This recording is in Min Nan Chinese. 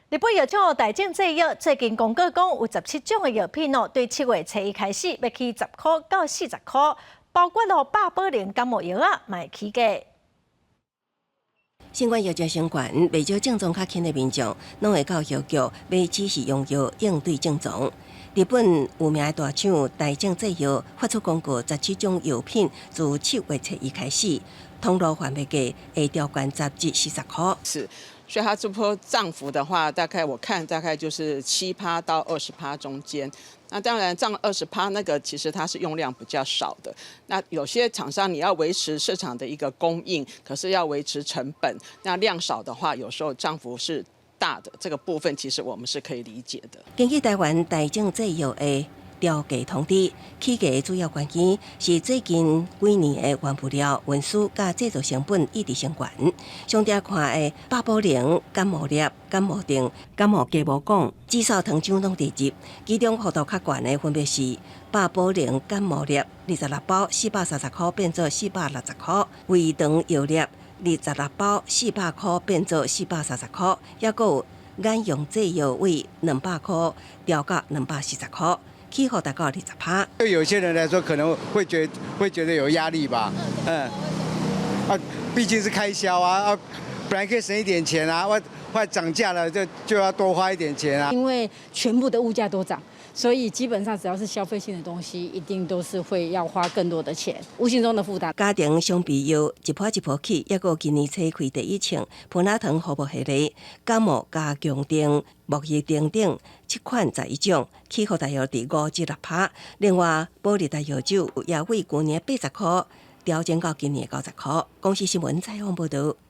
日本藥廠大正製藥最近公告講，有17種的藥品哦，對7月初一開始欲起10箍到40箍，包括囉百寶靈感冒藥仔嘛會起價。新冠疫情升懸，袂少症狀較輕的民眾，攏會到藥局買指示用藥應對症狀。日本有名的大廠大正製藥發出公告，17種藥品自7月初一開始，通路販賣價會調懸10至40箍。是，所以它這波漲幅的話，大概我看大概就是7趴到20趴中間。那當然漲20趴那個其實它是用量比較少的。那有些廠商你要維持市場的一個供應，可是要維持成本，那量少的話，有時候漲幅是大的。這個部分其實我們是可以理解的。根據台灣大正製藥的調價通知，起價的主要原因是最近幾年的原物料運輸佮製造成本一直升懸。上常看的百寶靈、感冒粒、感冒定、感冒雞無講，至少糖漿攏佇入。其中幅度較懸的分別是百寶靈感冒粒26包430箍變做460箍，胃腸藥粒26包400箍變做430箍，抑閣有眼用劑藥為200箍調到240箍。起幅達到20趴。對有些人來說，可能會覺得有壓力吧。啊，畢竟是開銷啊，啊，本來可以省一點錢啊，我後來漲價了，就要多花一點錢啊。因為全部的物價都漲，所以基本上只要是消費性的東西，一定都是會要花更多的錢，無形中的負擔。家庭常備藥一波一波起，抑閣今年初開第一槍，普拿疼服務系列、感冒加強錠、沐浴錠等七款11種，起幅大約佇5至6趴。另外，保力達藥酒也為舊年80箍調整到今年90箍。公視新聞採訪報導。